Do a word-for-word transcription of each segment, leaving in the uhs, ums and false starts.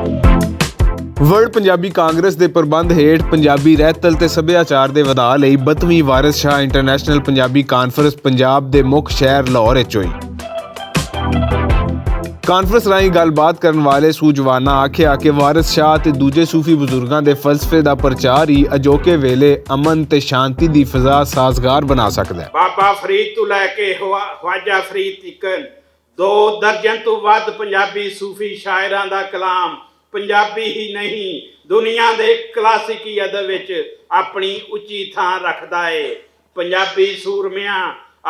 ورلڈ پنجابی کانگریس دے پربند ہیٹھ پنجابی رہتل تے سبھیاچار دے ودھا لئی بتویں وارث شاہ انٹرنیشنل پنجابی کانفرنس پنجاب دے مکھ شہر لاہور وچ ہوئی۔ کانفرنس راہیں گل بات کرن والے سوجوانا آکھیا کہ وارث شاہ تے دوجے صوفی بزرگاں دے فلسفے دا پرچار ہی اجوکے ویلے امن تے شانتی دی فضا سازگار بنا سکدا ہے۔ بابا فرید تو لے کے خواجہ فرید تیکن دو درجن تو ودھ پنجابی صوفی شاعراں دا کلام پنجابی ہی نہیں، دنیا دے کلاسیکی ادب وچ اپنی اچی تھاں رکھدا ہے۔ پنجابی سورمیاں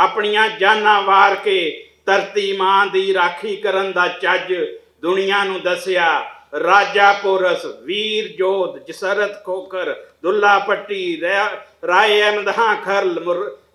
اپنیاں جاناں وار کے ترتی ماں دی راکھی کرن دا چج دنیا نوں دسیا۔ راجا پورس، ویر جود، جسرت کھوکھر، دلہ پٹی، رائے احمد ہاں کھرل،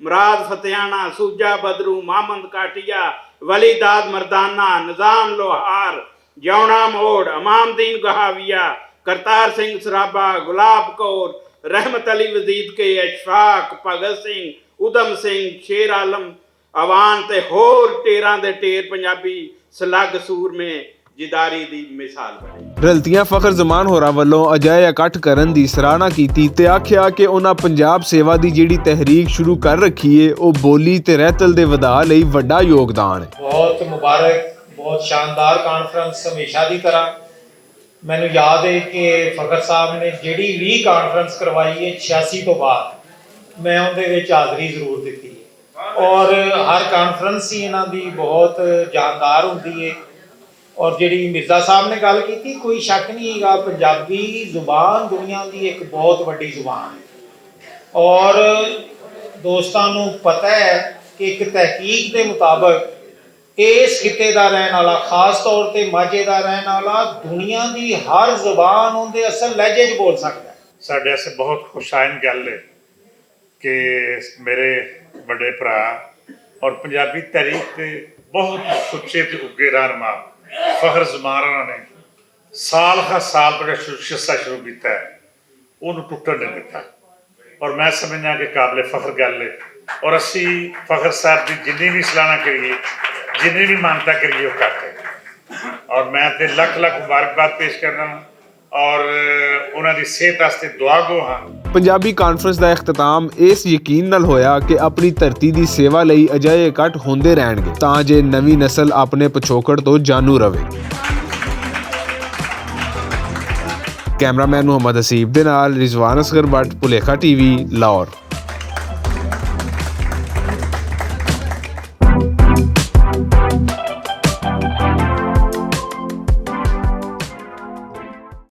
مراد فتیانہ، سوجا بدرو، محمد کاٹیا، ولی داد مردانہ، نظام لوہار، جونا موڑ، امام دین گہاویہ، کرتار سنگھ سرابا، گلاب کور، رحمت علی وزید کے، اشفاق، بھگت سنگھ، ادھم سنگھ، شیر عالم، اوان تے ہور ٹیراں دے ٹیر پنجابی سلگ سور میں جداری دی مثال بنے۔ رلتیاں فخر زمان ہورا ولوں اجائے اکٹھ کرن دی سراہنا کیتی تے آکھیا کہ انہاں پنجاب سیوا دی جیڑی تحریک شروع کر رکھی ہے او بولی تے رہتل دے ودھا لئی وڈا یوگدان ہے۔ بہت مبارک، بہت شاندار کانفرنس ہمیشہ دی طرح۔ مینوں یاد ہے کہ فخر صاحب نے جیڑی وی کانفرنس کروائی ہے چھیاسی تو بعد، میں اون دے وچ حاضری ضرور دتی ہے۔ اور ہر کانفرنس ہی انہاں دی بہت جاندار ہوندی ہے۔ اور جیڑی مرزا صاحب نے گل کیتی، کوئی شک نہیں گا، پنجابی زبان دنیا دی ایک بہت وڈی زبان ہے۔ اور دوستاں نوں پتہ ہے کہ ایک تحقیق دے مطابق اس خطے دا رہن والا، خاص طور تے ماجھے دا رہن والا، دنیا دی ہر زبان اوندے اصل لہجے 'چ بول سکدا ہے۔ ساڈے اسے بہت خوش آئند گل ہے کہ میرے بڑے بھرا اور پنجابی تحریک دے بہت سچے تے اگے رہنما فخر زمان ہوراں نے سال ہر سال پر شروع شروع کیتا ہے، انہوں ٹوٹن نہیں دیتا۔ اور میں سمجھنا کہ قابل فخر گل ہے۔ اور اسی فخر صاحب دی جنی بھی سلانا کریے، جنی بھی مانتا کریے وہ کرتے ہیں۔ اور میں تے لکھ لکھ مبارکباد پیش کرنا ہوں اور انہاں دی صحت واسطے دعا گو ہاں۔ پنجابی کانفرنس دا اختتام اس یقین نال ہویا کہ اپنی دھرتی دی سیوا لئی اجائے اکٹھ ہوندے رہن گے تاں جے نوی نسل اپنے پچھوکڑ تو جانو رہے۔ کیمرہ مین محمد حسیب دے نال رضوان اصغر بٹ، پلیکھا ٹی وی، لاہور۔